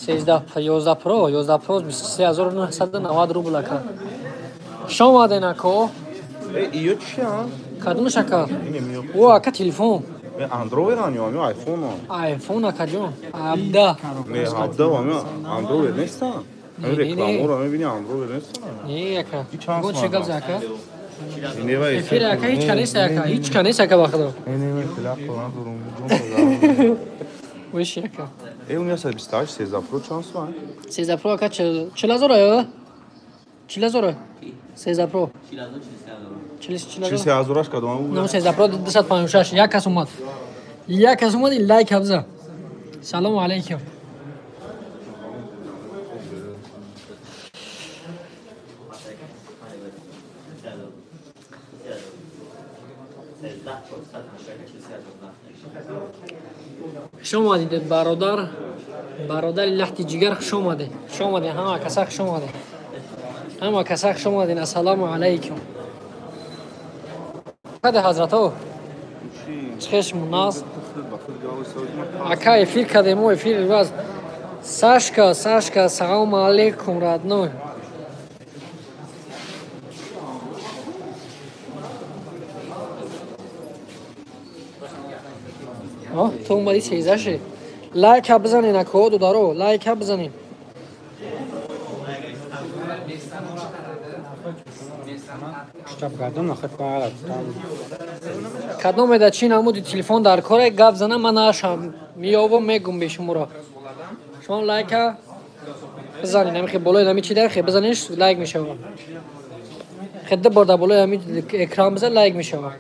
13 11 Pro, 11 Pro 23990 рубл ака. Хуш омаден ако. Иё чия? Кадомаш ака? О, ака телефон. Андроид ан ё айфон? Айфон ака ҷон. 17. Не, 17 ам Андроид неста. Рекламаро мебини Андроид неста. Не ака. Гон чӣ гап за ака? Эфир ака ҳеҷ ка нест ака. Ҳеҷ ка нест ака ба худо. Не, не, филақ надорум. Ҷон. Виши ака. У меня 128, 13 Pro чанд сум? 13 Pro ака 40 ё? 40 13 Pro. 43 ҳазораш кадом? Не, 13 Pro 256. Як кас омад. Як кас омад, лайк абза. Салому алейкум. Хуш омадед бародар. Бародари лахти ҷигар хуш омадед. Хуш омадед ҳама каса хуш омадед. Ҳама каса хуш омадед. Ассалому алайкум. Каде ҳазрато? Чӣ муназ? Ака эфир кадем, мо эфир ваз. Сашка, Сашка, салому алейкум, родной. О, ту омадӣ сезаши. Лайка бизанен ако додаро, лайка бизанен. Кадом еда чӣ намуди телефон дар коре гап зана ман нашам меёбам мегум бе шуморо. Шумо лайка бизанен, ҳамихе болои ҳами чи дар хе бизанеш лайк мешава. Хе ду бор дар болои ҳами экран бизан лайк мешава.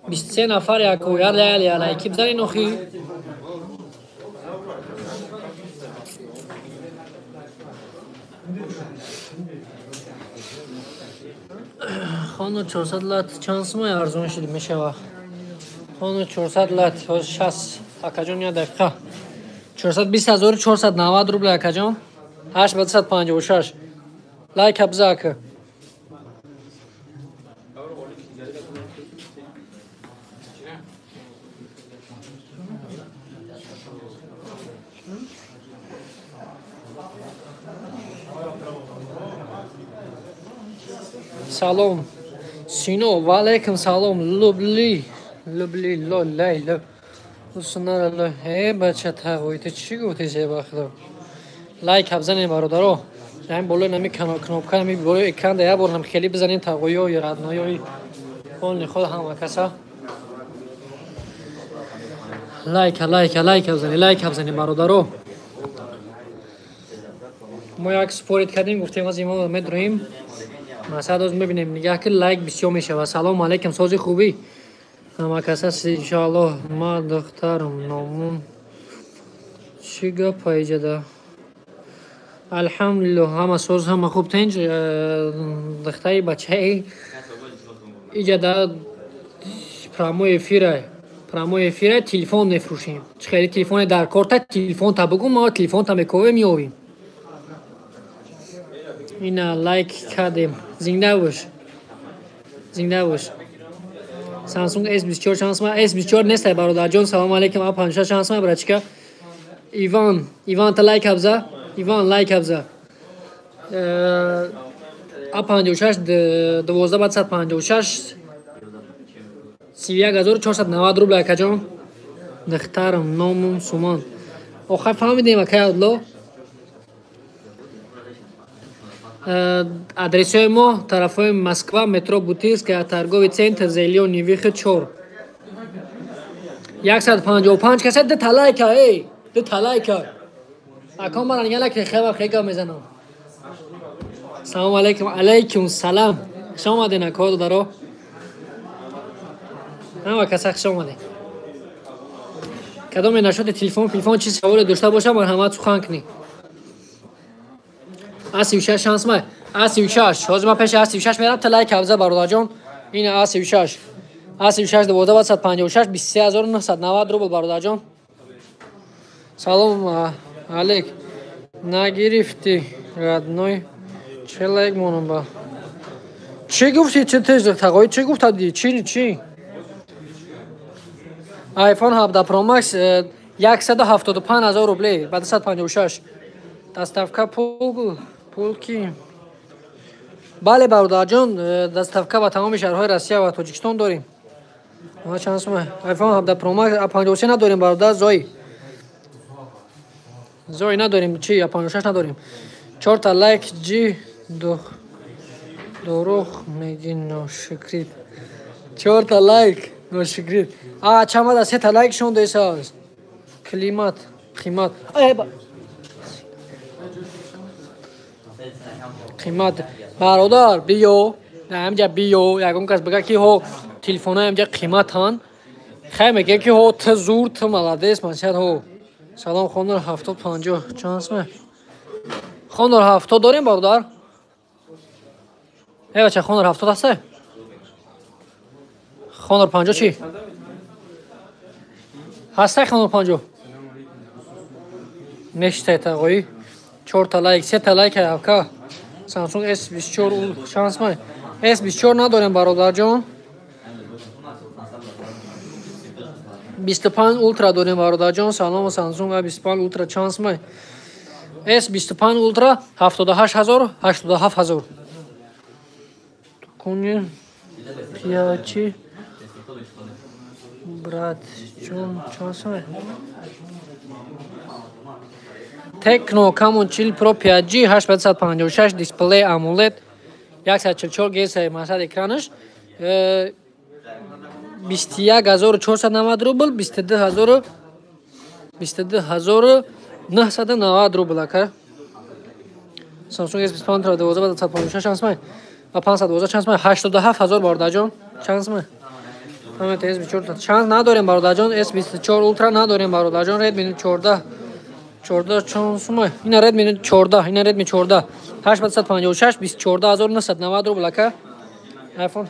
23 нафар яку яла яла лайки бизанен охи. Хоно 400 лат чанд сумай арзон шуд мешава. Хоно 400 лат 60 акаҷон я дақиқа. 420490 рубл акаҷон. 856. Лайк абза ака. Салом. Сино, ва алейкум салом. Лубли, лубли, лолай, луб. Усунара ло. Э, бача тағой, ту чӣ гуфтӣ зеба худо? Лайк абзанем бародаро. Ҳамин болои нами кнопка, ҳамин болои экран да як бор ҳам хеле бизанем тағоиё, родноёи полни худ ҳама каса. Лайка, лайка, лайк абзанем, лайк абзанем бародаро. Мо як спорит кардем, гуфтем аз имо медроим. Масад оз мебинем, нигаҳ ки лайк бисёр мешавад. Салому алейкум, сози хубӣ. Ҳама кас аст, иншоаллоҳ. Ма духтарам номун. Чӣ гап иҷада? Алҳамдулиллоҳ, ҳама соз, ҳама хуб тинҷ. Духтари бачаи иҷада прямой эфира. Прямой эфира телефон мефурӯшем. Чӣ хеле телефоне дар корта, телефонта бугум, ма телефонта мековем, меовем. Ина лайк кардем. Зинда бош. Зинда бош. Samsung S24 шанс ма S24 нест бародарҷон. Салому алейкум. А56 шанс ма брачка. Иван, Иван та лайк абза. Иван лайк абза. А56 1256 31490 рубл акаҷон. Духтарам номум Суман. Охай фаҳмидем акай Абдулло. Адресҳои мо тарафҳои Москва, метро Бутырская, торговый центр Зелёный выход 4. 155 каса ду та лайка, эй, ду та лайка. Акон мара нига лайк хева хега мезанам. Салому алейкум, алейкум салам. Хуш омадед ако додаро. Ҳама каса хуш омадед. Кадоме нашоди телефон, телефон чи саволе дошта боша, марҳамат сухан кунед. А36 шанс ма. А36. Ҳозир ман пеши А36 мерам, та лайк абза бародарҷон. Ин А36. А36 1256 23990 рубл бародарҷон. Салом алейк. Нагирифтӣ родной. Чӣ лайк монам ба? Чӣ гуфтӣ? Чӣ тез тағои чӣ гуфтадӣ? Чӣ чӣ? iPhone 17 Pro Max 175 000 рублей ба 256. Доставка пул ки? Бале бародарҷон, доставка ба тамоми шаҳрҳои Россия ва Тоҷикистон дорем. Ма чанд сум? iPhone 17 Pro Max A53 надорем бародар, зой. Зой надорем, чи A56 надорем. 4 та лайк ҷи дурӯғ мегӣ ношукрит. 4 та лайк ношукрит. А чамада 3 та лайк шон десаз. Климат, қимат. Қимат. Бародар, биё, ҳамҷа биё, ягон кас бигӯ ки ҳо телефонҳои ҳамҷа қиматан. Хай мегӯ ки ҳо ту зур, ту молодец, масият ҳо. Салом Honor 750 чанд сум? Honor 70 дорем бародар? Э бача Honor 70 ҳаст? Honor 50 чӣ? Ҳаст Honor 50? Нештай тағоӣ. 4 та лайк, 3 та лайк ака. Samsung S24 чанд сум? S24 надорем бародарҷон. 25 Ultra дорем бародарҷон. Салом Samsung A25 Ultra чанд сум? S25 Ultra 78000, 87000. Куни пиячи брат чун чанд сум? Tecno Camon 40 Pro 5G 856 дисплей AMOLED 144 Гц масад экранаш 21490 рубл, 22990 рубл ака. Samsung S25 Ultra 12 556 чанд сум? Ва 512 чанд сум? 87000 бародарҷон. Чанд сум? Ҳамин S24 чанд надорем бародарҷон. S24 Ultra надорем бародарҷон. Redmi 14 14 чанд сум? Ина Redmi 14, ина Redmi 14 856 24990 рубл ака. iPhone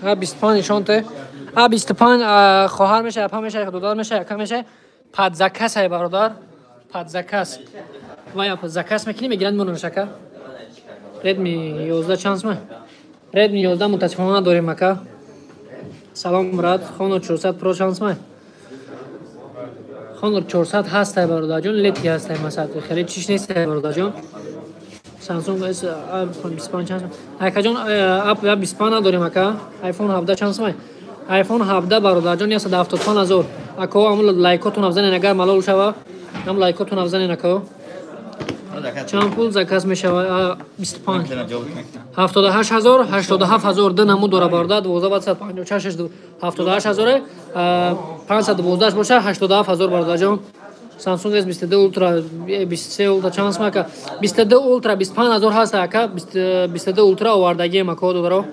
A25 нишон те. A25 хоҳар меша, апа меша, додар меша, яка меша. Под заказ ай бародар. Под заказ. Вай под заказ мекунӣ, мегиранд монаш ака. Redmi 11 чанд сум? Redmi 11 мутаассифона надорем ака. Салом брат, Honor 400 Pro чанд сум? Honor 400 ҳастай бародарҷон, лети ҳастай масалан, хеле чиш нестай бародарҷон. Samsung S 25 чанд сум? Акаҷон, A25 надорем ака. iPhone 17 чанд сум? iPhone 17 бародарҷон 175000. Ако амул лайкотон афзанен агар малол шава, ам лайкотон афзанен ако. Чанд пул заказ мешава? 25. 78000, 87000 ду намуд дора бародар, 12 556 78000, 512 боша 87000 бародарҷон. Samsung S22 Ultra 23 Ultra чанд сум ака? 22 Ultra 25000 ҳаст ака, 22 Ultra овардагием ака додаро.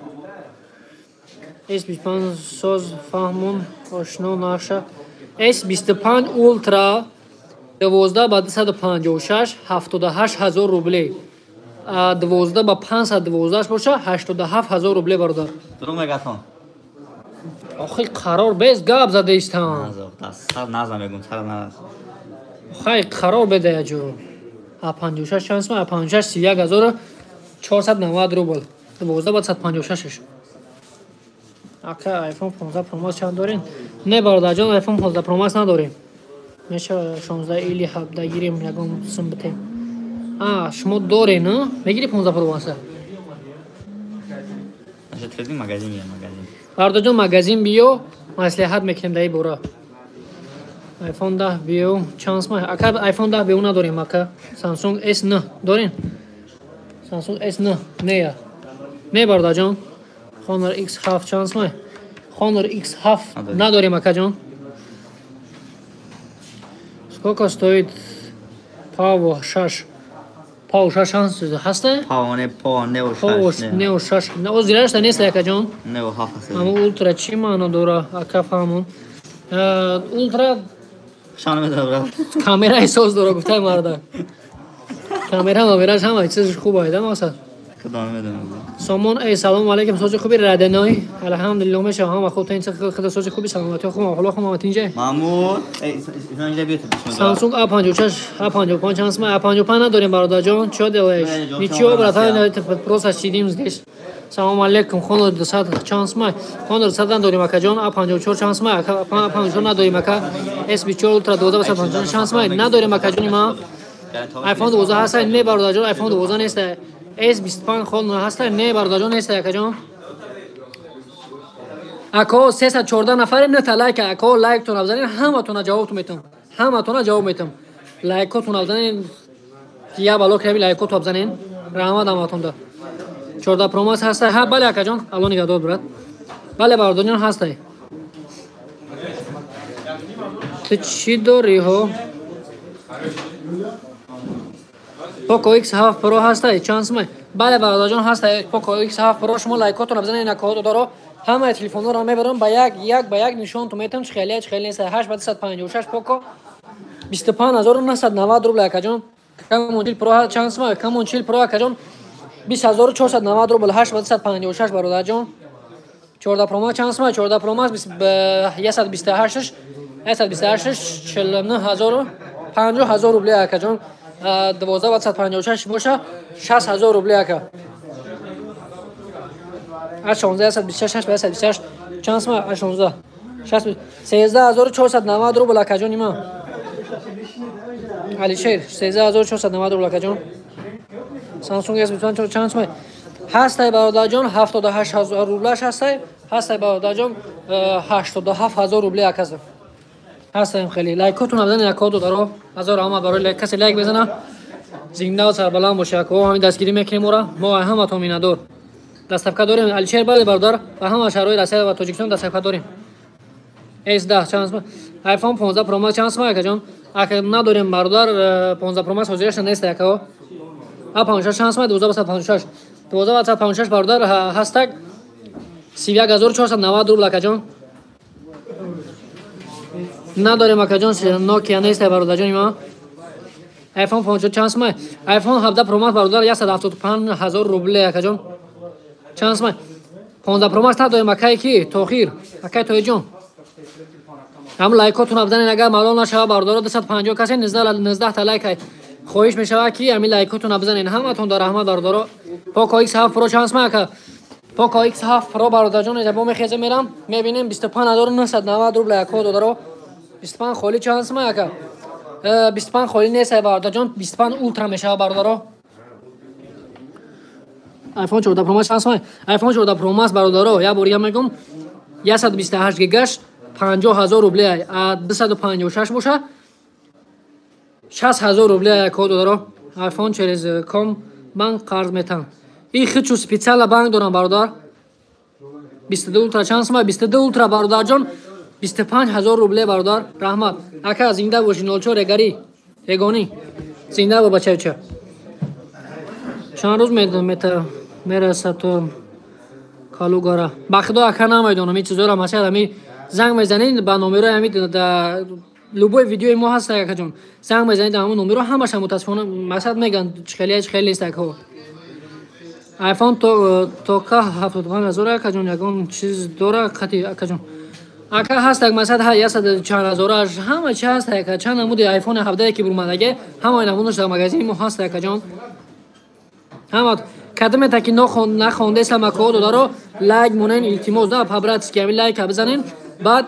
S25 соз фаҳмон ошно нақша. S25 Ultra 12 ба 256 78000 рублей. 12 ба 512 боша 87000 рублей бародар. Дурӯғ мегатон. Охи қарор без гап задаистам. Сар наза мегум, сар наз. Хай қарор беда яҷо. А56 чанд сум? А56 31490 рубл. 12 ба 156. Ака iPhone 15 Pro Max чанд дорем? Не бародарҷон, iPhone 15 Pro Max надорем. Меша 16 или 17 гирем, ягон сум битем. А, шумо доред, на? Мегири 15 Pro Max-а? Наша трейдинг магазин я, магазин. Бародарҷон, магазин биё, маслиҳат мекунем дар ин бора. iPhone 10 биё, чанд сум? Ака iPhone 10 биё надорем ака. Samsung S9 дорем? Samsung S9 не. Не бародарҷон. Honor X7 чанд сум? Honor X7 надорем акаҷон. Сколько стоит Pavo 6? Pavo 6 чанд ҳаст? Pavo не, Pavo Neo 6. Neo 6. О зирашта нест акаҷон. Neo 7 ҳаст. Ама Ultra чӣ маъно дора ака фаҳмон? Ultra шан медорад. Камераи соз дора гуфтай марда. Камера мамераш ҳама чиз хуб айда мақсад. Худо медонад. Сомон эй салом алейкум сози хуби раденой. Алҳамдулиллоҳ меша ҳама хуб тин худо сози хуби саломатӣ хуб ҳоло хуб ҳама тинҷа. Маҳмуд эй инҷа биё. Samsung A56 A55 чанд сум? A55 надорем бародарҷон. Чё делаешь? Ничего братан, просто сидим здесь. Салом алейкум Honor 200 чанд сум? Honor 200 надорем акаҷон. A54 чанд сум? A54 надорем ака. S24 Ultra 12 шанс май надорем акаҷони ма. iPhone 12 ҳаста не бародарҷон, iPhone 12 нест. S25 хол ҳаста не бародарҷон нест акаҷон. Ако 314 нафарем не та лайк ако лайктон бизанед ҳаматона ҷавобтон метам. Ҳаматона ҷавоб метам. Лайкотон бизанед я бало каби лайкото бизанед. Раҳмат ҳаматонда. 14 Pro Max ҳаста ҳа бале акаҷон, алло нигаҳдор брат. Бале бародарҷон ҳаста. Ту чӣ дорӣ ҳо? Poco X7 Pro ҳаста чанд сумай? Бале бародарҷон ҳаста Poco X7 Pro шумо лайкотонро бизанед акаҳо додаро. Ҳамаи телефонҳоро мебарам ба як як ба як нишонтон метам чӣ хеле чӣ хеле нест. 8 256 Poco 25 990 рубл акаҷон. Камон 40 Pro чанд сумай? Камон 40 Pro акаҷон 20 490 рубл 8 256 бародарҷон. 14 Pro Max чанд сумай? 14 Pro Max 128 128 49 000 50 000 рубли акаҷон. 12 256 боша 60 000 рубли ака. 16 126 128 чанд сумай? 16 13 490 рубл акаҷон има. Алишер 13 490 рубл акаҷон. Samsung S24 чанд сумай? Ҳастай бародарҷон 78 000 рублаш ҳастай. Ҳастай бародарҷон 87 000 рубли аказа. Ҳастаем хеле. Лайкотон бизанед акаҳо додаро. Ҳазор раҳмат барои лайк. Касе лайк бизана зинда ва сарбаланд боша акаҳо. Ҳамин дастгирӣ мекунем ора. Мо ҳаматон миннатдор. Доставка дорем Алишер бале бародар ба ҳама шаҳрҳои Россия ва Тоҷикистон доставка дорем. S10 чанд сумай? iPhone 15 Pro Max чанд сумай акаҷон? Ака надорем бародар 15 Pro Max ҳозираша нест акаҳо. А56 чанд сумай? 12 256. 12 256 бародар ҳастак 31 490 рубл акаҷон. Надорем акаҷон Nokia нест бародарҷони ма. iPhone 15 чанд сумай? iPhone 17 Pro Max бародар 175 000 рубле акаҷон. Чанд сумай? 15 Pro Max надорем акай ки Тохир, акай Тоҳирҷон. Ҳам лайкотон бизанед агар малол нашава бародаро 250 касе 19 та лайк хоҳиш мешавад ки ҳамин лайкотон бизанед ҳаматон дар раҳмат бародаро. Poco X7 Pro чанд сумай ака? Poco X7 Pro бародарҷон бо мехеза мерам мебинем 25 990 рубл акаҳо додаро. 25 холӣ чанд сумай ака? 25 холӣ нест бародарҷон 25 Ultra мешавад бародаро. iPhone 14 Pro Max чанд сумай? iPhone 14 Pro Max бародаро як бор дига мегӯм 128 гигаш 50 000 рубле а 256 боша 60 000 рубле акаҳо додаро. iPhone через ком банк қарз метам. И хичу специально банк дорам бародар. 22 Ultra чанд сумай? 22 Ultra бародарҷон 25 000 рубле бародар. Раҳмат. Ака зинда бошӣ 04 регари. Регонӣ. Зинда бо бачаюча. Чанд рӯз мерасад то Калугара? Ба худо ака намедонам ин чизоро масалан ами занг мезанед ба номерои ами да любой видеои мо ҳаст акаҷон. Занг мезанед ҳамон номеро ҳамаша мутаассифона масалан мегӯянд чӣ хеле чӣ хеле нест акаҳо. iPhone тока 75 000 акаҷон ягон чиз дора қати акаҷон. Ака ҳастак масалан ҳа ясад чанд ҳазораш ҳама чи ҳаст ака чанд намуди iPhone 17 ки бурмадаге ҳамаи намудаш дар магазини мо ҳаст акаҷон. Ҳама кадомета ки нахондесам акаҳо додаро лайк монен илтимос да по-братски ҳамин лайка бизанен баъд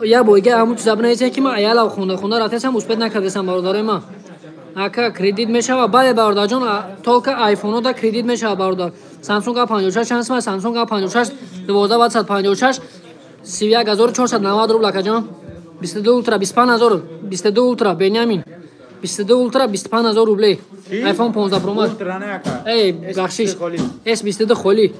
як боига ҳамун чиза бинависем ки ман аялав хонда хонда рафтесам успеть накардесам бародарои ман. Ака кредит мешава? Бале бародарҷон только айфонҳо да кредит мешава бародар. Samsung A56 чанд сумай? Samsung A56 12 256 31 490 рубл акаҷон. 22 Ultra 25 000 22 Ultra Бенямин 22 Ultra 25 000 рублей. iPhone 15 Pro Max. Эй, бахшиш. S22 холӣ.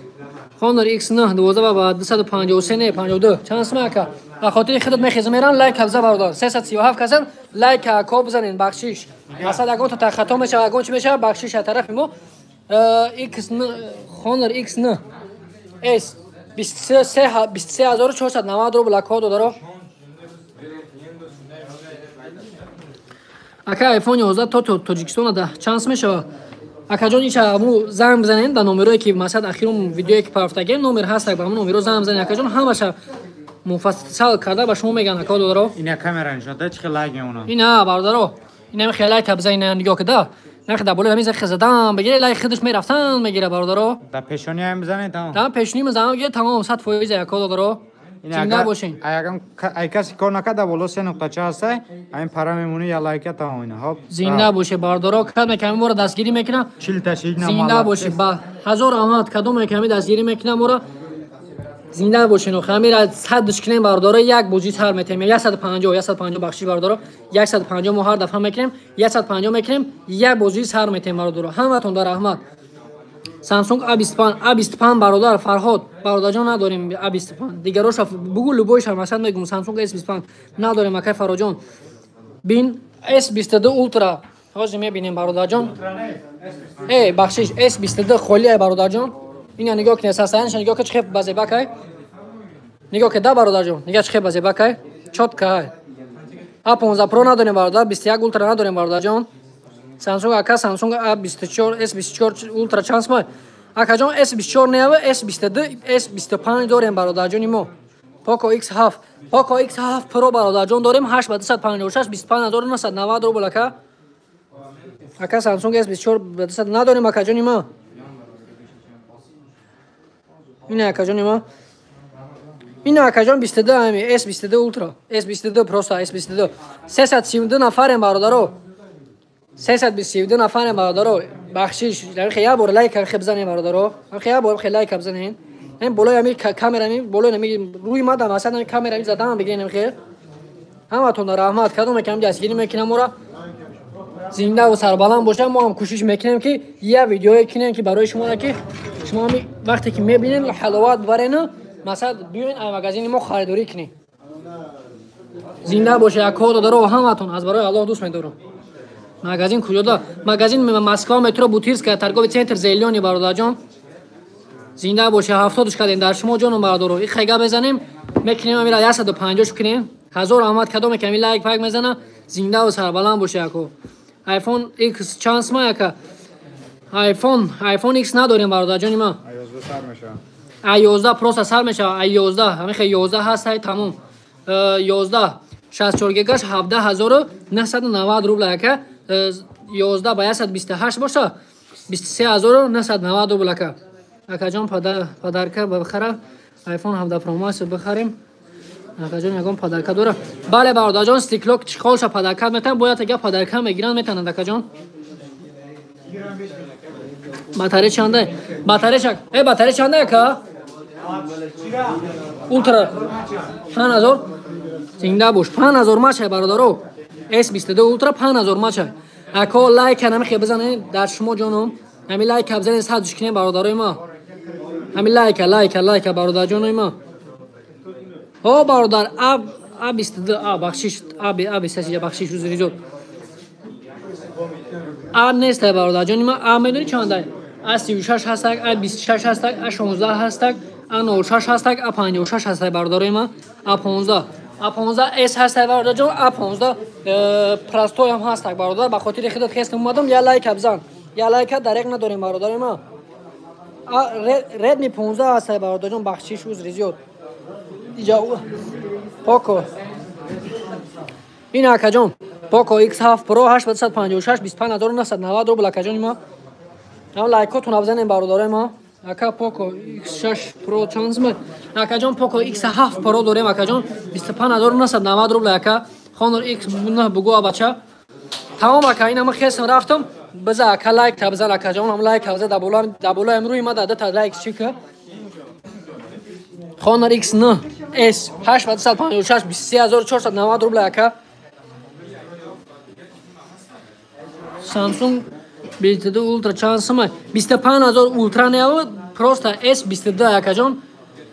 Honor X9 12 ба 253 не 52 чанд сумай ака? Ба хотири худат мехезам мерам лайк бизан бародар. 337 касан лайк ака бизанен бахшиш. Масалан ягон та хато мешава ягон чи мешава бахшиш аз тарафи мо. X9 Honor X9 S 23 23 490 рубл акаҳо додаро. Ака iPhone 11 то Тоҷикистон да чанд сум мешава? Акаҷон иша аму занг бизанед ба номерое ки масалан ахирум видеое ки парафтагем номер ҳаст ба ҳамун номеро занг бизанед акаҷон ҳамаша муфассал карда ба шумо мегӯянд акаҳо додаро. Ина камера нишон да чӣ хел лайк мемонад. Ина бародаро ина хеле лайк бизанед ина нигоҳ кида. Нахи дар болои ҳамин захи задан бигире лайк худаш мерафтан мегира бародаро. Да пешони ҳам бизанед тамом. Да пешони мизанам бигире тамом 100% акаҳо додаро. Зинда бошин. Агар ай каси кор накарда боло 3.4 ҳастай, ҳамин пара мемонӣ я лайка тамом ина. Хоп. Зинда боше бардоро, кадом ками моро дастгирӣ мекунам. 40 та шид на. Зинда боше ба ҳазор аҳмад кадом ками дастгирӣ мекунам моро. Зинда бошин. Охамира 100 душкинем бардоро, як бозӣ сар метем. 150, 150 бахшиш бардоро. 150 мо ҳар дафъа мекунем, 150 мекунем, як бозӣ сар метем бардоро. Ҳаматон дар раҳмат. Samsung A25, A25 бародар Фарҳод, бародарҷон надорем A25. Дигароша бугу любойша масалан мегум Samsung S25 надорем акай Фарҳодҷон. Бин S22 Ultra. Ҳозир мебинем бародарҷон. Э, бахшиш S22 холия бародарҷон. Ина нигоҳ кунед, сасаянша нигоҳ кунед, чӣ хел базебакай. Нигоҳ кунед да бародарҷон, нигоҳ чӣ хел базебакай. Чётка. A15 Pro надорем бародар, 21 Ultra надорем бародарҷон. Samsung ака Samsung A24 S24 Ultra чанд сомон? Акаҷон S24 неава S22 S25 дорем бародарҷони мо. Poco X7, Poco X7 Pro бародарҷон дорем 8 ба 256 25990 рубл ака. Ака Samsung S24 ба 200 надорем акаҷони мо. Ина акаҷони мо. Ина акаҷон 22 ами S22 Ultra, S22 просто S22. 332 нафарем бародаро. 322 нафарем бародаро. Бахшиш, дар як бор лайк хеб бизанем бародаро. Як бор хе лайк бизанем. Ин болои ами камера ми болои ами рӯи мадам асlan ами камера ми задам бигирем хе. Ҳаматон раҳмат. Кадом кам дастгирӣ мекунам ора. Зинда ва сарбаланд бошам. Мо ҳам кӯшиш мекунем ки як видеое кунем ки барои шумо ки шумо ами вақте ки мебинед ҳаловат барена, масалан биёин ай магазини мо харидорӣ кунед. Зинда боше ако додаро ҳаматон аз барои Аллоҳ дӯст медорам. Магазин куҷода? Магазин Москва, метро Бутирская, торговый центр Зелёный бародарҷон. Зинда боше 70 кардем дар шумо ҷоном бародаро. И хега мезанем, мекунем амира 150 кунем. Ҳазор аҳмад кадоме ки ами лайк пак мезана, зинда ва сарбаланд боше ако. iPhone X чанд сма яка? iPhone X надорем бародарҷони ма. A11 сар мешава. A11 просто сар мешава. A11, ҳамин хе 11 ҳаст, ай тамом. 11 64 гигаш 17990 рубл яка. 11 ба 128 боша 23990 рубл ака. Акаҷон подарка бихара iPhone 17 Pro Max бихарем. Акаҷон ягон подарка дора? Бале бародарҷон, стекло чиқолша подарка метан, бояд ага подарка мегиранд метананд акаҷон. Батарея чанда? Батарея э батарея чанда ака? Ultra 5000. Зинда бош. 5000 мача бародаро. S22 Ultra 5000 мача. Ако лайк ҳам хе бизанед дар шумо ҷоном. Ҳами лайк бизанед 100 кунем бародарои ма. Ҳами лайк лайк лайк бародарҷонои ма. О бародар А 22 А бахшиш А 23 бахшиш узри зуд. А нест бародарҷони ма. А медонӣ чанда? А 36 ҳастак, А 26 ҳастак, А 16 ҳастак, А 06 ҳастак, А 56 ҳастак бародарои ма. А 15 А15 S ҳастак бародарҷон, А15 простой ҳам ҳастак бародар. Ба хотири худат хест омадам, я лайк бизан. Я лайк дареқ надорем бародари ма. Redmi 15 ҳастак бародарҷон, бахшиш узри зиёд. Иҷа Poco. Ин акаҷон, Poco X7 Pro 856 25990 рубл акаҷони ма. Ҳам лайкотон бизанем бародарои ма. Ака Poco X6 Pro чанд сум? Акаҷон Poco X7 Pro дорем акаҷон 25990 рубл ака. Honor X9 бугу бача. Тамом ака, ин ҳама хесм рафтам. Биза ака лайк та бизан акаҷон, ҳам лайк биза да боло да боло имрӯи ма да та лайк чи ка. Honor X9 S 856 23490 рубл ака. Samsung 22 Ultra чанд сум? 25000 Ultra неава, просто S22 акаҷон.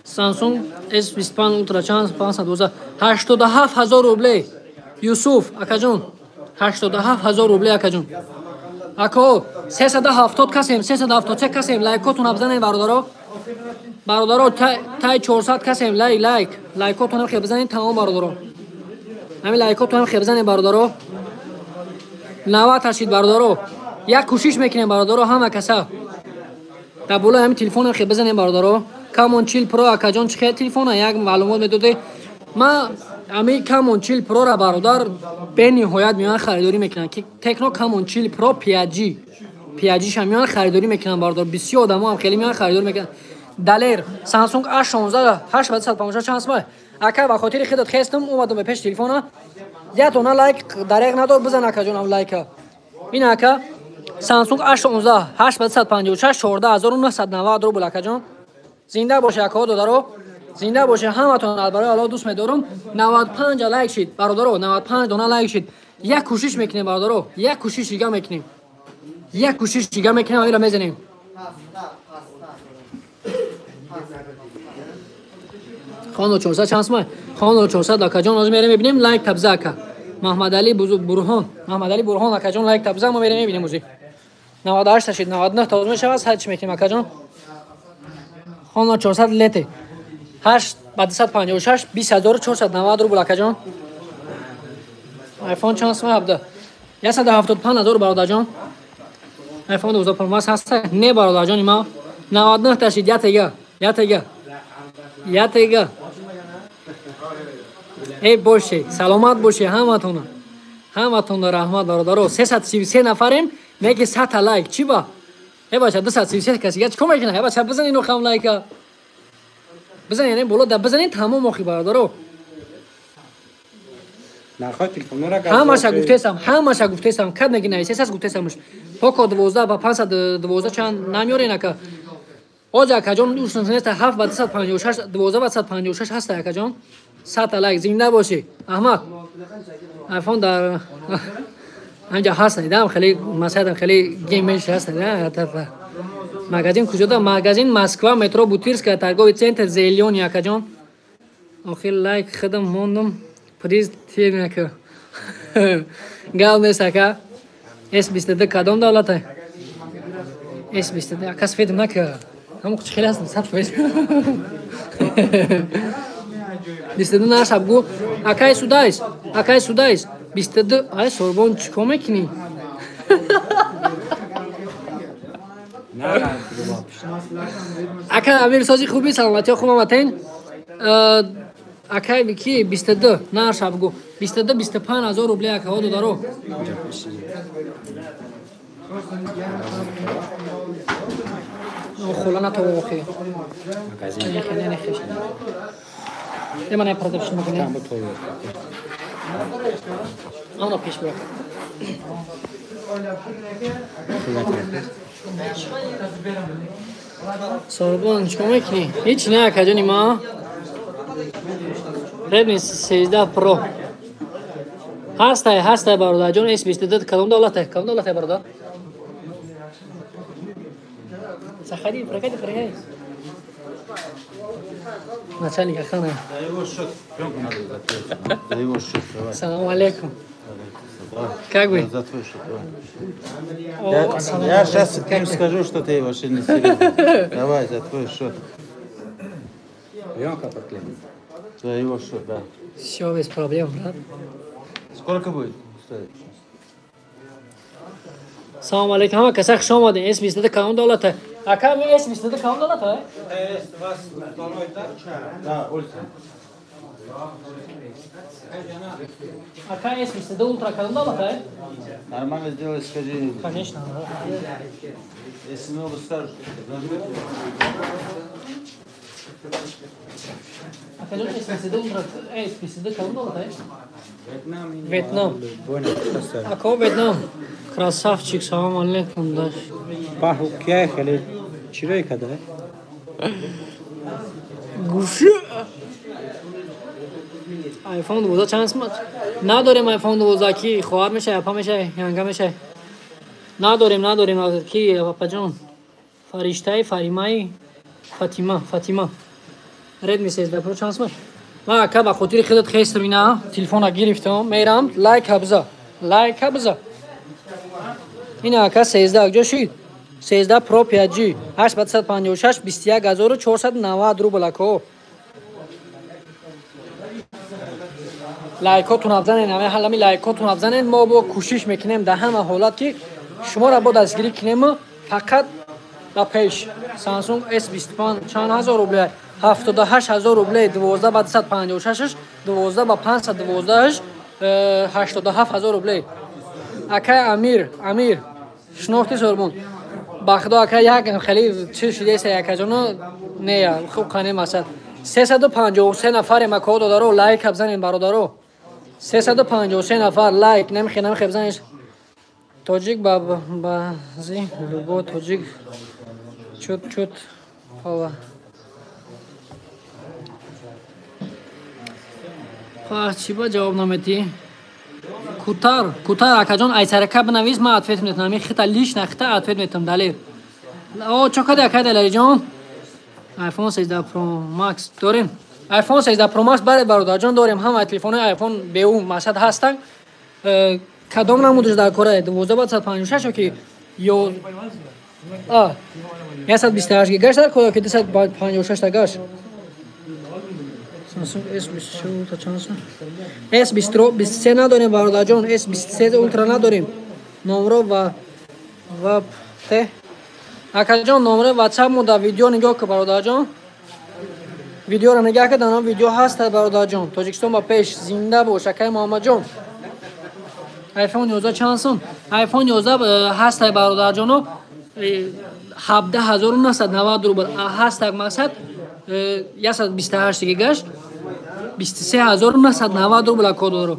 Samsung S25 Ultra чанд 512 87000 рублей. Юсуф акаҷон 87000 рублей акаҷон. Ако 370 касем, 373 касем, лайкотон бизанем бародаро. Бародаро тай 400 касем, лайк лайк. Лайкотон хе бизанем тамом бародаро. Ҳамин лайкотон хе бизанем бародаро. 90 ташид бародаро. Як кӯшиш мекунем бародаро ҳама каса. Дар болои ҳамин телефон хе бизанем бародаро. Camon 40 Pro акаҷон чӣ хел телефона як маълумот медоде. Ма ами Camon 40 Pro ра бародар бениҳоят меоян харидорӣ мекунанд ки Tecno Camon 40 Pro 5G 5G ша меоян харидорӣ мекунанд бародар. Бисёр одамо ҳам хеле меоян харидорӣ мекунанд. Далер Samsung A16 856 чанд сум? Ака ба хотири худат хестам, омадам ба пеш телефона. Як дона лайк дареғ надор, бизан ака ҷонам лайка. Ин ака Samsung A16 856 14990 рубл ака ҷон. Зинда боше ака додаро. Зинда боше ҳаматон, барои Аллоҳ дӯст медорам. 95 лайк шид бародаро, 95 дона лайк шид. Як кӯшиш мекунем бародаро, як кӯшиш дига мекунем. Як кӯшиш дига мекунем, амира мезанем. Хоно 400 чанд сумай? Хоно 400 ака ҷон, ҳозир мерем мебинем лайк табза ака. Маҳмадали Бурҳон, Маҳмадали Бурҳон ака ҷон лайк табза, мо мерем мебинем ӯзи. 98 шид, 99 та мешавад, сад чӣ мекунем ака ҷон? Хоно 400 лете. 8 ба 256 20490 рубл ака ҷон. iPhone чанд сумай 17? 175 000 бародарҷон. iPhone 12 Pro Max ҳаст? Не бародарҷони ма. 99 та шид, ятега, ятега. Ятега. Эй боше, саломат боше ҳаматона. Ҳаматона раҳмат бародаро. 333 нафарем, неки 100 та лайк. Чӣ ба? Эй бача 233 каси чӣ кор мекунад? Эй бача бизан ино хам лайка. Бизан яъне боло да бизанин тамом охи бародаро. Нархои телефонора ҳамаша гуфтесам, ҳамаша гуфтесам, кад неги нависесас гуфтесамш. Поко 12 ба 512 чанд намёрен ака. Оҷа акаҷон ушнеста 7 ба 256 12 ба 256 ҳаста акаҷон. 100 лайк зинда бошӣ. Аҳмад. iPhone дар анҷа ҳаст, дам хеле масалан хеле геймеш ҳаст, да. Магазин куҷода? Магазин Москва, метро Бутырская, торговый центр Зелёный акаҷон. Охир лайк худам мондам. Приз тирнака. Гал нест ака. S22 кадом давлата? S22 ака сфедм нака. Ҳамон хеле ҳастам 100%. 22 наша бгу. Акай судайс. Акай судайс. 22 ай сорбон чӣ кор мекунӣ? Ака Амир сози хуби саломатиё хуб омаден. Акай ки 22 наша бгу. 22 25 ҳазор рубле акаҳо додаро. Хола натова охи. Не, не, не. Ема не продавш мекунем. Ана пеш бира. Сорбон чикор мекунӣ? Ҳеч не акаҷони ма. Redmi 13 Pro. Ҳастай, ҳастай бародарҷон S22 кадом давлата? Кадом давлата бародар? Заходи, проходи, проходи. Начальник охраны. За его счет пленку надо закрыть. За его счет. Давай. Салам алейкум. Как вы? За твой счет. Давай. Я сейчас им скажу, что ты вообще не серьезный. Давай, за твой счет. Пленка проклеена. За его счет, да. Все, без проблем, брат. Сколько будет стоить? Салам алейкум. Ҳама каса хуш омадед. S22 кадом давлата? Ака, S22 кадом давлата? S22 этаж? Да, улица. Ака, S22 Ultra кадом давлата? Нормально сделай, скажи. Конечно. Если много скажешь, Ака, S22 Ultra, S22 кадом давлата? Вьетнам. Ака, Вьетнам. Красавчик, салам алейкум, даш. Паху кия хеле чирой када? Гуши. iPhone 12 чанд сумат? Надорем iPhone 12 ки хоҳар мешавад, апа мешавад, янга мешавад. Надорем, надорем ки апаҷон. Фариштаи, Фаримаи, Фатима, Фатима. Redmi 13 Pro чанд сумат? Ман ака ба хотири худат хестам ина, телефона гирифтам, мерам, лайк абза. Лайк абза. Ина ака 13 куҷо шид? 13 Pro 5G 856 21490 рубл ако. Лайкотон абзанен, ҳама ҳалами лайкотон абзанен. Мо бо кӯшиш мекунем дар ҳама ҳолат ки шуморо бо дастгирӣ кунем фақат ба пеш. Samsung S25 чанд ҳазор рубле? 78000 рубле 12 ба 256 12 ба 512 87000 рубле. Акай Амир, Амир шинохти Сорбон. Ба худо ака як хеле чӣ шудеса якаҷоно не хуб қане масад. 353 нафарем ако додаро, лайк бизанед бародаро. 353 нафар лайк намехе бизанед. Тоҷик ба баъзи любо тоҷик чут пала. Пас чӣ ба ҷавоб наметӣ? Кутар акаҷон айсарака бинавис, ман ответ метам. Хита лично хита ответ метам далер. О, чо кади акай Далерҷон? iPhone 13 Pro Max дорем. iPhone 13 Pro Max баре бародарҷон дорем. Ҳама телефонҳои iPhone беу масад ҳастанд. Кадом намудаш дар кора 1256 ё ки ё 128 гигаш дар кора ки 256 тагаш? Samsung S24 Ultra чанд сум? S23 надорем бародарҷон, S23 Ultra надорем. Номро ва ВП акаҷон, номро WhatsApp мо дар видео нигоҳ кун бародарҷон. Видеоро нигоҳ кун, дар видео ҳаст бародарҷон. Тоҷикистон ба пеш, зинда бош акай Муҳаммадҷон. iPhone 11 чанд сум? iPhone 11 ҳаст бародарҷоно 17990 рубл. Ҳаст мақсад 128 гигаш 23990 рубл кодоро.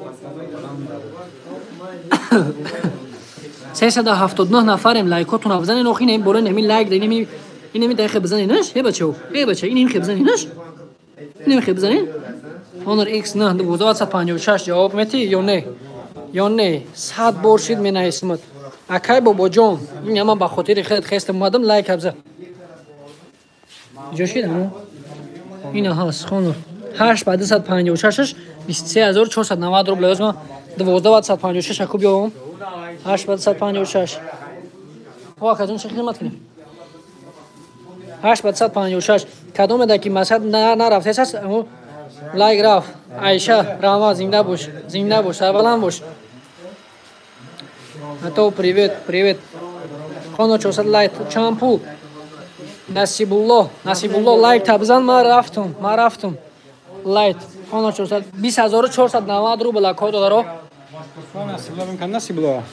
379 нафарем, лайкотон бизанед. Охи ин боло нами лайк дар инами дақиқа бизанед наш? Э бачао, э бача, ин хе бизанед наш? Ин хе бизанед? Honor X9 1256 ҷавоб мети ё не? Ё не? 100 бор шид менависмад. Акай бобоҷон, ин ама ба хотири хед хестам омадам, лайк бизан. Ҷо шид амо? Ина ҳаст Honor 8 ба 256 23490 рубл. Озма 1256 аку биём. 8 ба 256. О, акаҷон, чӣ хидмат кунем? 8 ба 256. Кадоме да ки масад нарафтес аст, лайк рафт. Айша, раҳмат, зинда бош, зинда бош, сарбаланд бош. Ато привет, привет. Honor 400 лайк чанд пул? Насибулло, Насибулло лайк табзан, ман рафтум, ман рафтум. Лайк Honor 400 20490 рубл ако додаро. Насибулло мекан Насибулло.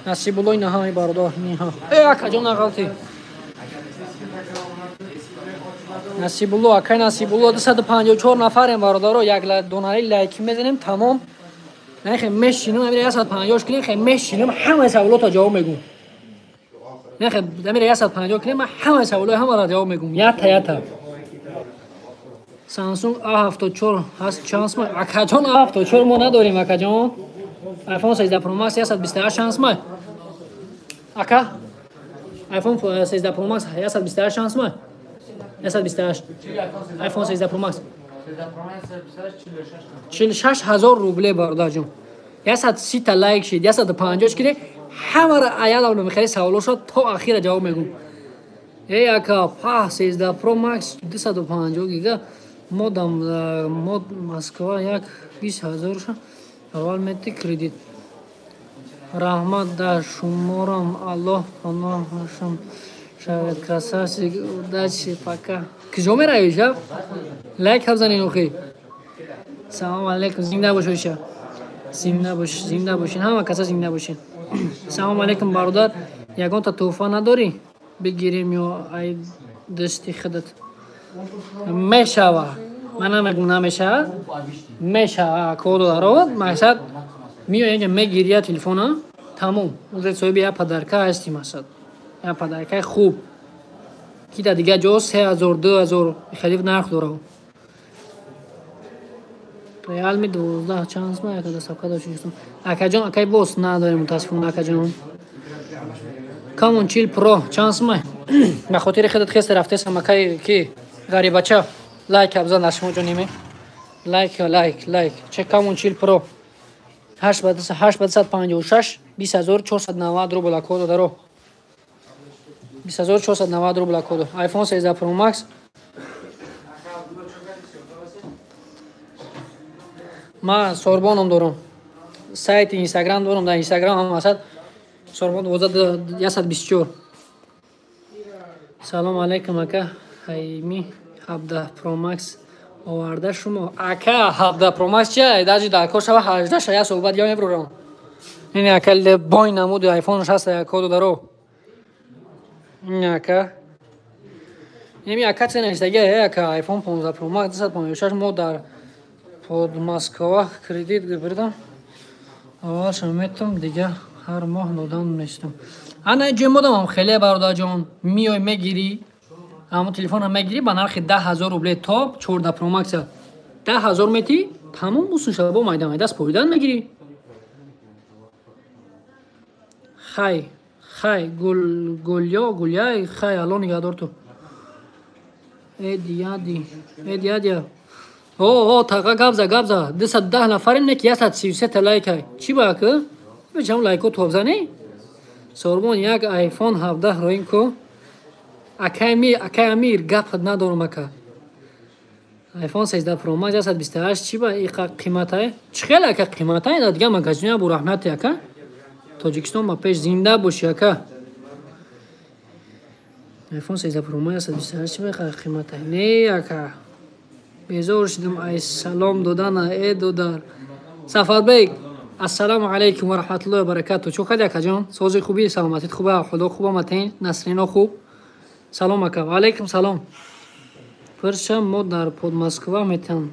Насибулло ина ҳай бародар, ниҳа. Э акаҷон нағалти. Насибулло, акай Насибулло 254 нафарем бародаро, як донари лайк мезанем тамом. Не хе мешинам, амир 150 кунем, хе мешинам, ҳама саволото ҷавоб мегум. Не хе амир 150 кунем, ҳама саволои ҳамаро ҷавоб мегум. Ята ята. Samsung A74 ҳаст чанд сум? Акаҷон A74 мо надорем акаҷон. iPhone 13 Pro Max 128 чанд сум? Ака? iPhone 13 Pro Max 128 чанд сум? 128. iPhone 13 Pro Max 46000 рубле бародарҷон. 130 та лайк шид, 150 кире, ҳамаро аялавно мехари саволошо то ахира ҷавоб мегум. Эй ака, па 13 Pro Max 250 гига модам мод Москва як 20000 ша аввал мети кредит. Раҳмат дар шуморам, Аллоҳ паноҳашон шавед. Красавчик, удачи, пока. Куҷо меравӣ шаб? Лайк бизанед охи. Салом алейкум, зинда бош оша. Зинда бош, зинда бошин, ҳама каса зинда бошин. Салом алейкум бародар, ягонта тӯҳфа надорӣ? Бигирем ё ай дасти худат? Мешава. Ман намегум намешава. Мешава, кододаро, мақсад миёя инҷа мегирия телефона, тамом. Уже соҳиби як подарка ҳасти мақсад. Як подаркаи хуб. Ки дар дигар ҷо 3000, 2000 хеле нарх дорад. Realme 12 чанд сум? Яка доставка дошт. Акаҷон, акай бос надорем мутаассифона акаҷон. Камон 40 Pro чанд сум? Ба хотири худат хеста рафтесам акай ки ғарибача. Лайк бизан дар шумо ҷониме. Лайк, лайк, лайк. Че Камон 40 Pro 8 ба 256 20490 рубл ако додаро. 20490 рубл ако. iPhone 13 Pro Max Ман сорбоном дорам. Сайти Инстаграм дорам, дар Инстаграм ҳам ҳастад сорбон 12124. Салом алейкум ака, Хайми 17 Pro Max оварда шумо. Ака 17 Pro Max чия? Даже дар кор шава 18 ша як сол баъд я мебурам. Ин ака лебой намуди iPhone 6 ако додаро. Ин ака Инами ака чизе навиштагия, ака iPhone 15 Pro Max 256 мо дар Подмосква кредит гирифтам. Аввалша метам, дига ҳар моҳ додан мешудам. Ана ҷои модамам хеле бародарҷон, миёй мегирӣ, ҳамон телефонро мегирӣ ба нархи 10 000 рубле то 14 Pro Max 10 000 метӣ, тамом бусун бо майда майда споридан мегирӣ. Хай, хай, гул гулё, гуляй, хай, алло нигаҳдор ту. Эдияди, эдиядия. О, о, тақа габза, габза. 210 нафарим, не ки 133 та лайкай. Чӣ ба ки? Бечам лайко тобзанӣ? Сорбон як iPhone 17 роин ку. Акай Амир, акай Амир, гап надорам ака. iPhone 13 Pro Max 128 чӣ ба иқа қиматай? Чӣ хеле ака қиматай? Да дига магазиноя бу раҳмати ака. Тоҷикистон ба пеш зинда бошӣ ака. iPhone 13 Pro Max 128 чӣ ба иқа қиматай? Не ака. Безор шудам ай салом додана, э додар. Сафарбек, ассалому алайкум ва раҳматуллоҳи ва баракатуҳ. Чӣ кардӣ акаҷон? Сози хубӣ, саломатит хуба, худо хуб омадин, Насрино хуб. Салом ака. Ва алайкум салом. Пирша мо дар Подмосква метан.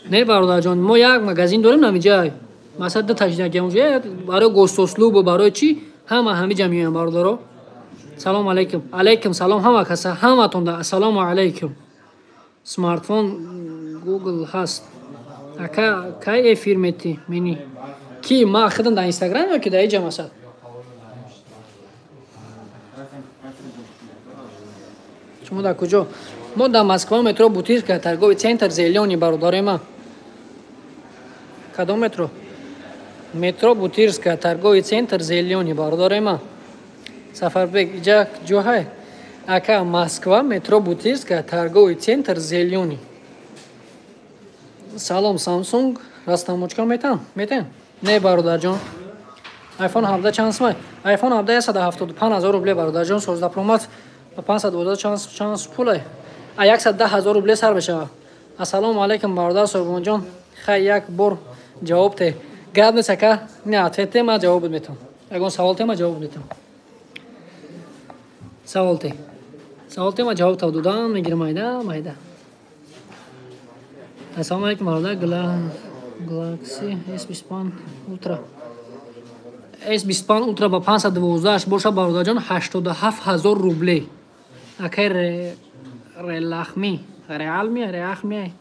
Не бародарҷон, мо як магазин дорем намиҷай. Масалан ду таҷдида онҷо барои госуслугу барои чӣ ҳама ҳамиҷа меоянд бародаро. Салом алайкум. Алайкум салом ҳама каса, ҳаматонда ассалому алайкум. Смартфон Google ҳаст. Ака кай эфир метӣ? Мени. Ки ма худам дар Инстаграм ё ки дар иҷа масалан? Шумо дар куҷо? Мо дар Москва метро Бутырская, торговый центр Зелёный бародарои ман. Кадом метро? Метро Бутырская, торговый центр Зелёный бародарои ман. Сафарбек, иҷа ҷоҳай? Ака Москва, метро Бутырская, торговый центр Зелёный. Салом, Samsung растамочка метан? Метен? Не бародарҷон. iPhone 17 чанд сумай? iPhone 17 175 000 рубле бародарҷон, 16 Pro Max 512 чанд пулай? А 110 000 рубле сар мешавад. Ассалому алайкум бародар Сорбонҷон. Хай як бор ҷавоб те. Гап нест ака, не ответ те, ман ҷавоб метам. Ягон савол те, ман ҷавоб метам. Савол те. Савол те, ман ҷавоб та додан мегирам майда, майда. Ассалому алайкум бародар Galaxy S25 Ultra. S25 Ultra ба 512 боша бародарҷон 87 000 рубле. Акай Релахми, Реалми, Реахми.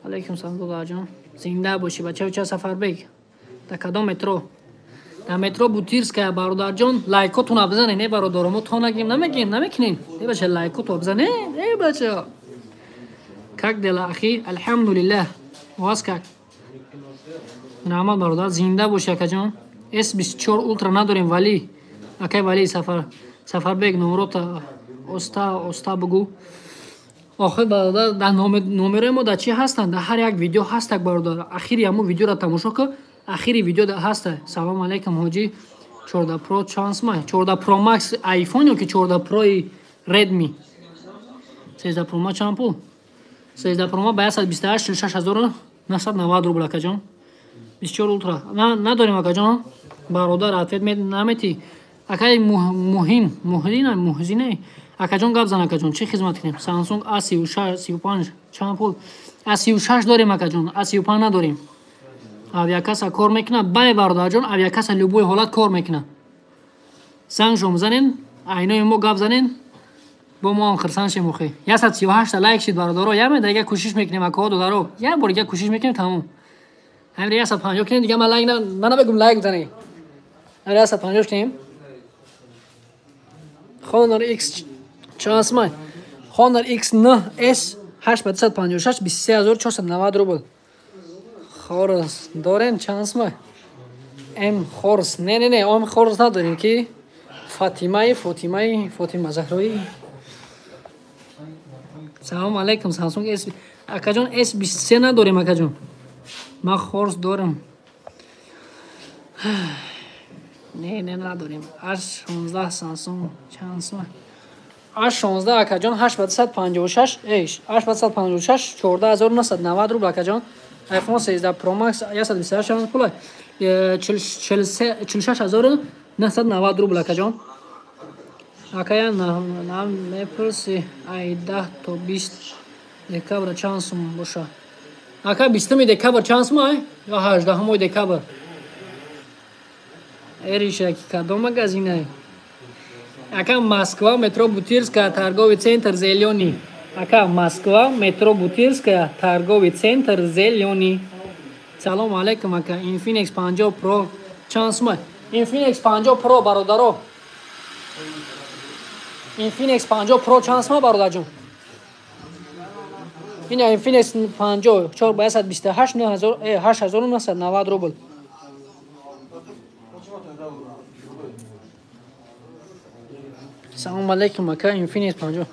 Алайкум салом додарҷон. Зинда бошӣ бача Сафарбек. Дар кадом метро? Дар метро Бутырская бародарҷон, лайкотонро бизанед, не бародаро, мо то нагим, намегим, намекунем. Не бача лайкото бизанед, э бача. Как дела, ахи? Алҳамдулиллаҳ. У вас как? Раҳмат бародар, зинда бошӣ акаҷон. S24 Ultra надорем, вали. Акай вали Сафар Сафарбек номрота оста оста бугу. Охир бародар, дар номерои мо дар чӣ ҳастанд? Дар ҳар як видео ҳастак бародар. Ахири ҳамон видеоро тамошо кун, ахири видео ҳаста. Салом алайкум ҳоҷӣ. 14 Pro чанд сумай? 14 Pro Max iPhone ё ки 14 Pro Redmi? 13 Pro Max чанд пул? 13 Pro Max ба 128 46990 рубл акаҷон. 24 Ultra надорем акаҷон. Бародар ответ наметӣ. Акай муҳим, муҳдина, муҳзине. Акаҷон гап зан акаҷон, чӣ хизмат кунем? Samsung A36 35 чанд пул? A36 дорем акаҷон, A35 надорем. Авиакасса кор мекунад? Бале бародарҷон, авиакасса любой ҳолат кор мекунад. Зангшо мзанен, айнои мо гап занен, бо мо ҳам хирсанд шем охи. 138 лайк шид бародаро, як меда дига кӯшиш мекунем акаҳо додаро. Як бор дига кӯшиш мекунем тамом. Ҳамин 150 кунем дига ман лайк ман набегум лайк бизанем. Ҳамин 150 кунем. Honor X чанд сумай? Honor X9s 856 23490 рубл. Хорс дорем чанд сумай? М Хорс. Не, не, не, ом Хорс надорем ки Фатимаи, Фотимаи, Фотима Заҳрои. Салом алайкум, Samsung S. Акаҷон S23 надорем акаҷон. Ман Хорс дорам. Не, не надорем. A16 Samsung чанд сумай? A16 акаҷон 856, эш, 856 14990 рубл акаҷон. iPhone 13 Pro Max 128 чанд пул? 46990 рубл акаҷон. Акая нам мепурси ай 10 то 20 декабр чанд сум боша? Ака 20 декабр чанд сум ай? Ё 18 декабр? Эриша ки кадом магазинай? Ака Москва, метро Бутырская, торговый центр Зелёный. Ака Москва, метро Бутырская, торговый центр Зелёный. Салом алейкум ака. Infinix 50 Pro чанд сум ай? Infinix 50 Pro бародаро. Infinix 50 Pro чанд сум бародарҷон? Ина Infinix 50 4 ба 128 8990 рубл. Салом алейкум ака. Infinix 50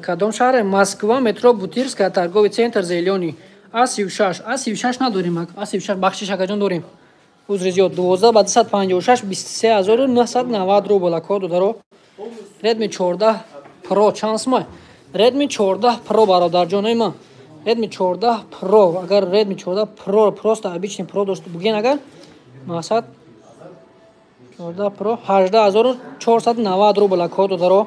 кадом шаҳре? Москва, метро Бутырская, торговый центр Зелёный. А36, А36 надорим ака. А36 бахшиш акаҷон дорим. Узри зиёд 12 ба 256 23990 рубл ака додаро. Redmi 14 Pro чанд сум? Redmi 14 Pro бародарҷонои ман. Redmi 14 Pro агар Redmi 14 Pro просто обычный Pro дошт буген агар мақсад 14 Pro 18490 рубл ака додаро.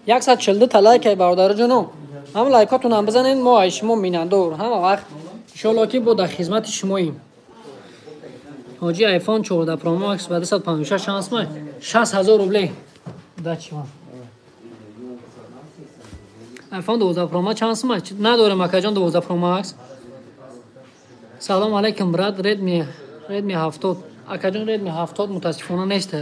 142 та лайк ай бародарҷоно. Ҳам лайкотонам бизанед, мо ай шумо миннатдор. Ҳама вақт иншоалло ки бо дар хизмати шумоем. Ҳоҷи iPhone 14 Pro Max ба 256 чанд сум? 60000 рублей. Дачи вам. iPhone 12 Pro Max чанд сум? Надорем акаҷон 12 Pro Max. Салом алейкум брат, Redmi 70. Акаҷон Redmi 70 мутаассифона нест.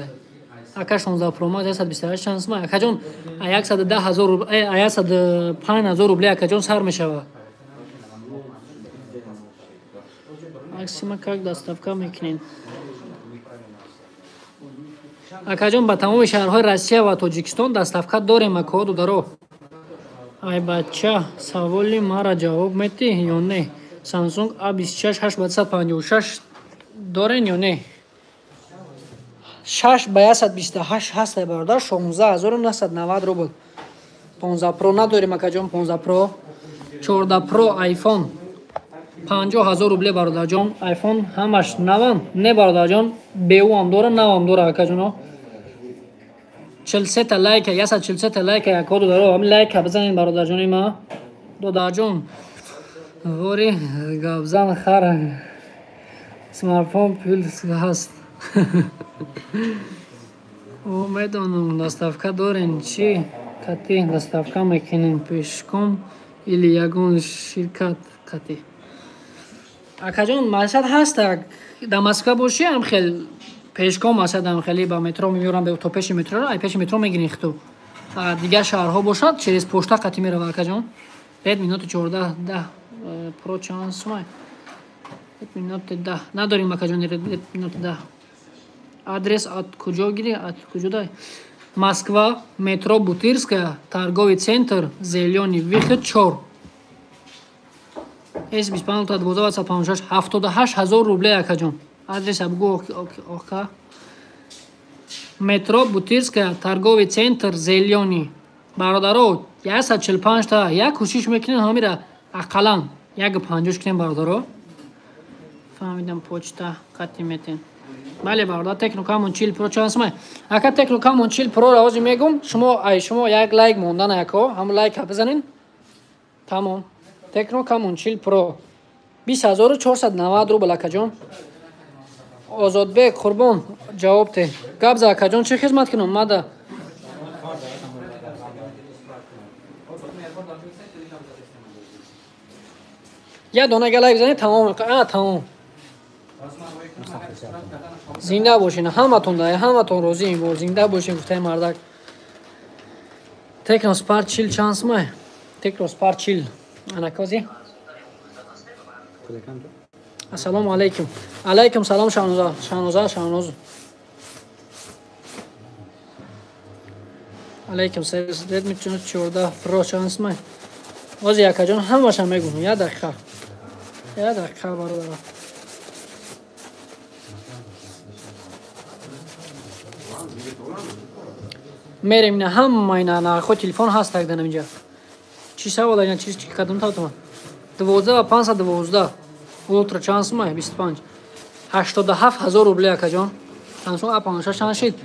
Ака 16 Pro Max 128 чанд сум? Акаҷон 110000 рубл, 105000 рублей акаҷон сар мешавад. Максима как доставка мекунед? Акаҷон ба тамоми шаҳрҳои Россия ва Тоҷикистон доставка дорем ака додаро. Ай бача, саволи мара ҷавоб метиҳ ё не? Samsung A26 856 дорен ё не? 6 ба 128 ҳаст бародар, 16990 рубл. 15 Pro надорем акаҷон, 15 Pro. 14 Pro iPhone 50000 рубле бародарҷон. iPhone ҳамаш наван? Не бародарҷон, БУ ҳам дора, навам дора акаҷоно. 43 та лайка, 143 та лайка яко додаро, ҳам лайка бизанед бародарҷони ма. Додарҷон, вори гапзан хар смартфон пул ҳаст. О, медонам, доставка дорен, чӣ кати доставка мекунем, пешком или ягон ширкат кати? Акаҷон, мақсад ҳаст, дар Москва бошӣ ҳам хел пешком мақсад ҳам хеле ба метро меёрам, то пеши метроро, ай пеши метро мегирин хиту. Дигар шаҳрҳо бошад, через пошта қати мерава акаҷон. Redmi Note 14 10 Pro чанд сум? Redmi Note 10 надорем акаҷон, Redmi Note 10. Адрес от куҷо гири? От куҷо дай? Москва, метро Бутырская, торговый центр Зелёный, выход 4. S25 12 56 78000 рублей акаҷон. Адрес абгу ока. Метро Бутырская, торговый центр Зелёный. Бародаро, 145 та як кӯшиш мекунем ҳамира ақаллан 1.50 кунем бародаро. Фаҳмидам, почта қати метен. Бале бародар, Tecno Camon 40 Pro чанд сум? Ака Tecno Camon 40 Pro ро ҳозир мегум, шумо ай шумо як лайк мондан яко, ҳам лайк бизанин. Тамом. Tecno Camon 40 Pro 20490 рубл акаҷон. Озодбек Қурбон ҷавоб те. Гап за акаҷон, чӣ хизмат кунам? Мада я дона лайк бизанед, тамом. Тамом. Зинда бошин, ҳаматон да, ҳаматон розием, бо зинда бошин гуфтаи мардак. Tecno Spark 40 чанд сум? Tecno Spark 40. Анакази. Ассалому алайкум. Алайкум салом Шаҳноза, Шаҳноза, Шаҳноз. Алайкум салом. Redmi 14 Pro чанд сум? Ози акаҷон ҳамаша мегӯм, як дақиқа. Як дақиқа бародарам. Мерем ина ҳама ина нархҳои телефон ҳаст так данам инҷа. Чӣ савол ина чиз чӣ кадом тавтума? 12 ва 512 Ultra чанд сум? 25. 87000 рублей акаҷон. Samsung A56 чанд шид?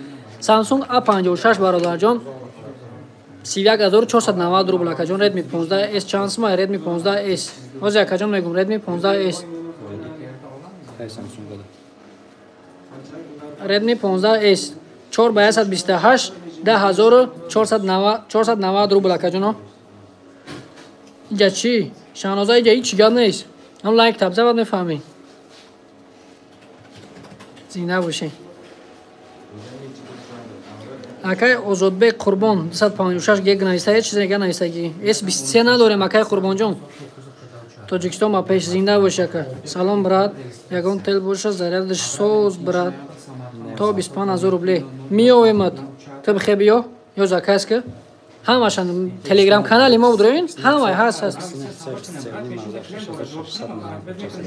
Samsung A56 бародарҷон 31490 рубл акаҷон. Redmi 15S чанд сум? Redmi 15S ҳозир акаҷон мегум. Redmi 15S, Redmi 15S 4 ба 128 10490 рубл акаҷоно. Иҷа чӣ? Шаҳноза, иҷа ҳеҷ гап нест. Ҳам лайк табза, баъд мефаҳмӣ. Зинда бошӣ. Акай Озодбек Қурбон 256 гег нависта, ҳеҷ чизе навистагӣ. S23 надорем, акай Қурбонҷон. Тоҷикистон ба пеш, зинда бошӣ, ака. Салом, брат. Ягон тел боша, зарядаш соз, брат. То 25000 рубле. Миёвемад. Ту бихе биё, ё заказ ки. Ҳамашан телеграм канали мо будроин, ҳамаи ҳаст ҳаст.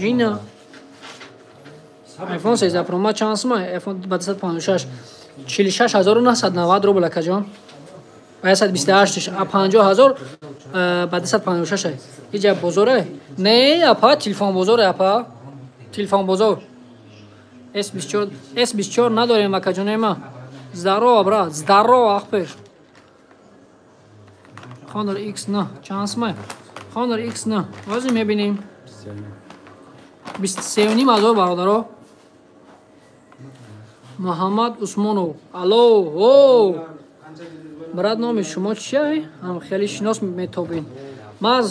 Ина iPhone 13 Pro Max чанд сум? iPhone ба 256 46990 рубл акаҷон. Ба 128 50000 ба 256. Иҷа бозоре? Не, апа, телефон бозоре, апа. Телефон бозор. S24, S24 надорем, акаҷон ма. Здорово, брат, здорово, ахпеш. Honor X9 чанд сум? Honor X9 ҳозир мебинем. 23,5 ҳазор бародаро. Муҳаммад Усмонов. Алло, о! Брат, номи шумо чия? Ҳам хеле шинос метобин. Ман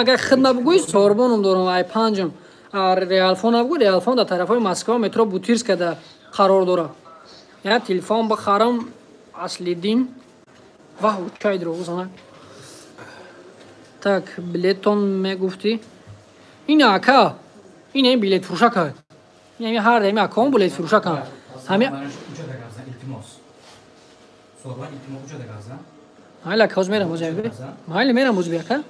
агар хидма бугӯй, сорбоном дорам, ай панҷам. Реалфон набгӯ, Реалфон дар тарафҳои Москва, метро Бутирска да қарор дорад. Я телефон бихарам, Аслиддин. Ваҳ, чай дро зана. Так, билетон мегуфтӣ. Ина ака, ина билет фурӯшака. Ина ҳар дами акон билет фурӯшака. Ҳами майли ака, ҳозир мерам, ҳозир. Майли мерам, ҳозир ака.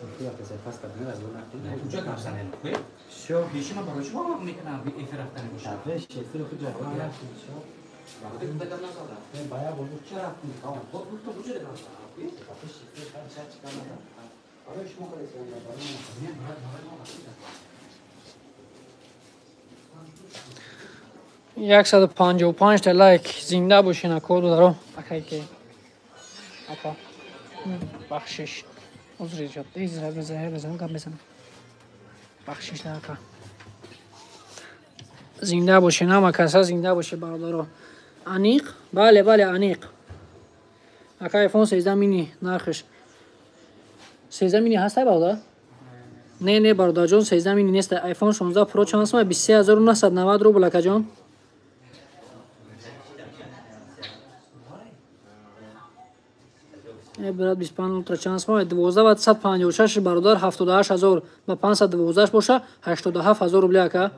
155 та лайк, зинда бошин, ако додаро. Акай ки апа, бахшиш, узр иҷод, изра гап мезанам, бахшиш ака. Зинда бошин ҳама каса, зинда боше, бародаро. Аниқ, бале, бале, аниқ. Ака, iPhone 13 мини нархш? 13 мини ҳастай, бародар? Не, не, бародарҷон, 13 мини нест. iPhone 16 Pro чанд сум? 23990 рубл, акаҷон. Брат, 25 Ultra чанд сум? 12 ва 156, бародар, 78000, ба 512 боша 87000 рубли, ака.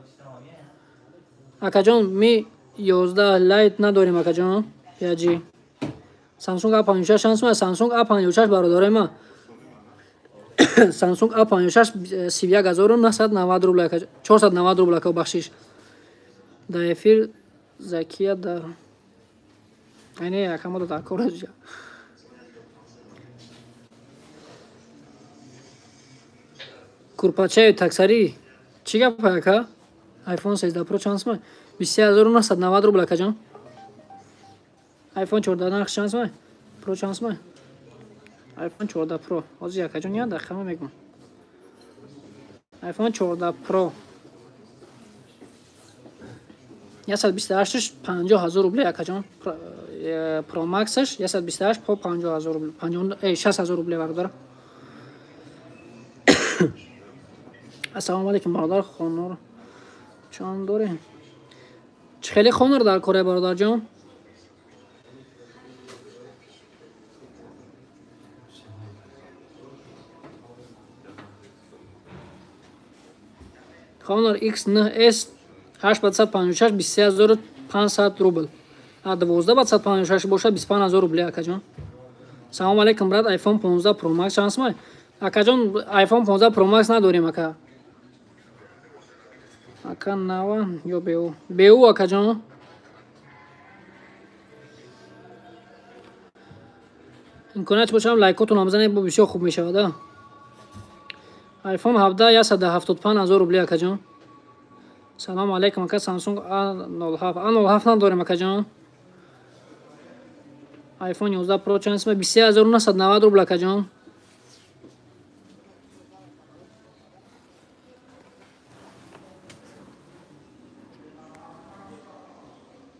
Акаҷон, ми 11 лайт надорем, акаҷон. 5G. Samsung A56 чанд сум? Samsung A56, бародарои ма. Samsung A56 31990 рубл, ака, 490 рубл, ака, бахшиш. Дар эфир Закия дар. Айне ака, мо дар кор аҷа. Курпачаи таксарӣ чӣ гап, ака? iPhone 13 Pro чанд сум? 23990 рубл, акаҷон. iPhone 14 нарх чанд сум? Pro чанд сум? iPhone 14 Pro. Ҳозир, акаҷон, як дақиқа ман мегӯм. iPhone 14 Pro 128 50000 рубли, акаҷон. Pro Max-аш 128 по 50000 рубли, 60000 рубли, бародар. Ассалому алайкум, бародар, Honor чанд дорем? Чӣ хеле Honor дар кора, бародарҷон? Honor X9s 856 23500 рубл. А 12 556 бошад 25000 рубли, акаҷон. Салом алайкум, брат, iPhone 15 Pro Max чанд сум? Акаҷон, iPhone 15 Pro Max надорем, ака. Ака, нава ё БУ? БУ, акаҷон. Имконият бошам, лайкотон бизанед, бо бисёр хуб мешавад. iPhone 17 175 000 рубли, акаҷон. Салому алайкум, ака, Samsung A07. A07 надорем, акаҷон. iPhone 11 Pro чанд сум? 23990 рубл, акаҷон.